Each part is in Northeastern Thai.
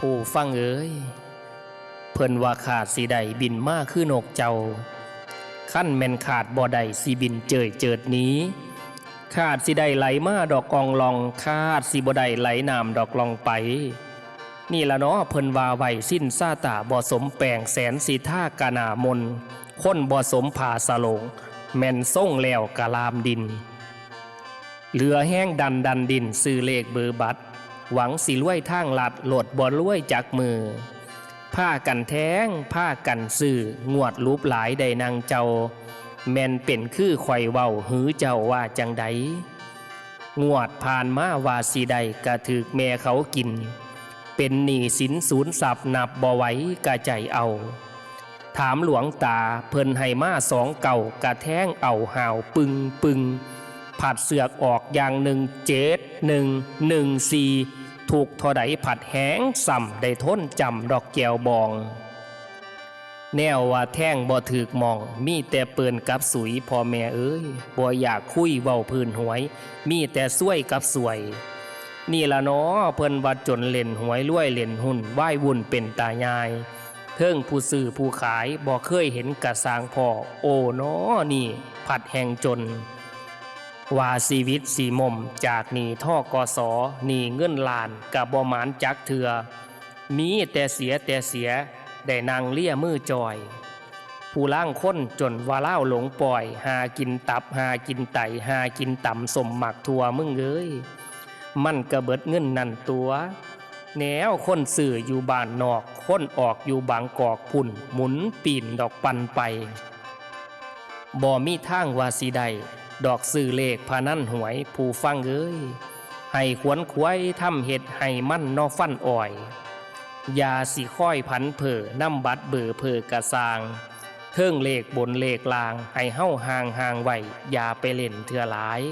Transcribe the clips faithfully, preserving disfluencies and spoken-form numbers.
ผู้ฟังเอ๋ย เพิ่นว่าคาดสิได้บินมาคือนกเจ้า คันแม่นคาดบ่ได้สิบินเจิยเจิดหนี คาดสิได้ไหลมาดอกอ่องล่อง คาดสิบ่ได้ไหลน้ำดอกล่องไป นี่ละเนาะเพิ่นว่าไว้สิ้นซาตาบ่สมแป้งแสนสิทากะหน้ามน คนบ่สมผ้าสะโหลง แม่นทรงแล้วกะลามดิน เหลือแฮงดันดันดินซื้อเลขเบอร์บัตร หวังสิรวยทางลัดโลดบ่รวยจักมือ พากันแทง พากันซื้อ งวดหลุบหลายได้นางเจ้า แม่นเป็นคือข่อยเว้าหือเจ้าว่าจั่งใด งวดผ่านมาว่าสิได้กะถืกแม่เขากิน เป็นหนี้สินสูญทรัพย์นับบ่ไหวกะใจเอา ถามหลวงตาเพิ่นให้มาสองเก้ากะแทงเอาห่าวปึงปึง ผัดเสือกออกอย่างหนึ่งเจ็ด หนึ่ง หนึ่งสี่ ถูกเท่าใดผัดแฮงซ้ำได้ทนจำดอกแก้วบอง แนวว่าแทงบ่ถืกหม่อง มีแต่เปิ้นกับสุยพ่อแม่เอ้ย บ่อยากคุยเว้าพื้นหวย มีแต่ซวยกับสวย นี่ละเนาะเพิ่นว่าจนเล่นหวยรวยเล่นหุ้น วายวุ่นเป็นตายาย เทิงผู้ซื้อผู้ขายบ่เคยเห็นกะสร้างพ่อ โอ้น้อนี่ผัดแฮงจน ว่าชีวิตสิมมจากหนี้ ธ.ก.ส. หนี้เงินล้านกะบ่หมานจักเทื่อ มีแต่เสียแต่เสีย ได้นั่งเลียมือจ่อย ผู้ลางคนจนว่าลาวหลงป่อย หากินตับ หากินไต หากินตำส้มหมากถั่วมึงเอ้ย มันกะเบิดเงินนั่นตั๋ว แนวคนซื้ออยู่บ้านนอก คนออกอยู่บางกอกพุ้น หมุนปีนดอกปันไป บ่มีทางว่าสิได้ ดอกซื้อเลขพนันหวยผู้ฟังเอ้ย ให้ขวนขวายทำเฮ็ดให้มันนอฟันอ่อย อย่าสิคอยผันเผลอนำบัตรเบอร์เผลอกะซ่าง เทิงเลขบนเลขล่างให้เฮาห่างห่างไว้ อย่าไปเล่นเทื่อหลาย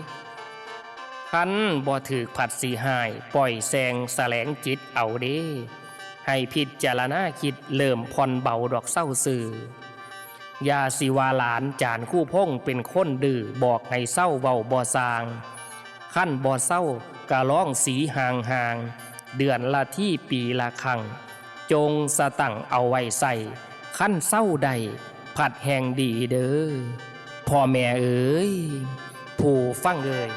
คันบ่ถืกผัดสิฮ้าย ปล่อยแซงแสลงจิตเอาเด้ ให้พิจารณาคิดเริ่มผ่อนเบาดอกเซาซื้อ อย่าสิว่าหลานจารย์ครูพงษ์เป็นคนดื้อ บอกให้เซาเว้าบ่ซ่าง คันบ่เซากะลองสีห่างห่าง เดือนละทีปีละครั้ง จงสตังค์เอาไว้ใช้ คันเซาได้ผัดแฮงดีเด้อ พ่อแม่เอ๋ย ผู้ฟังเอ๋ย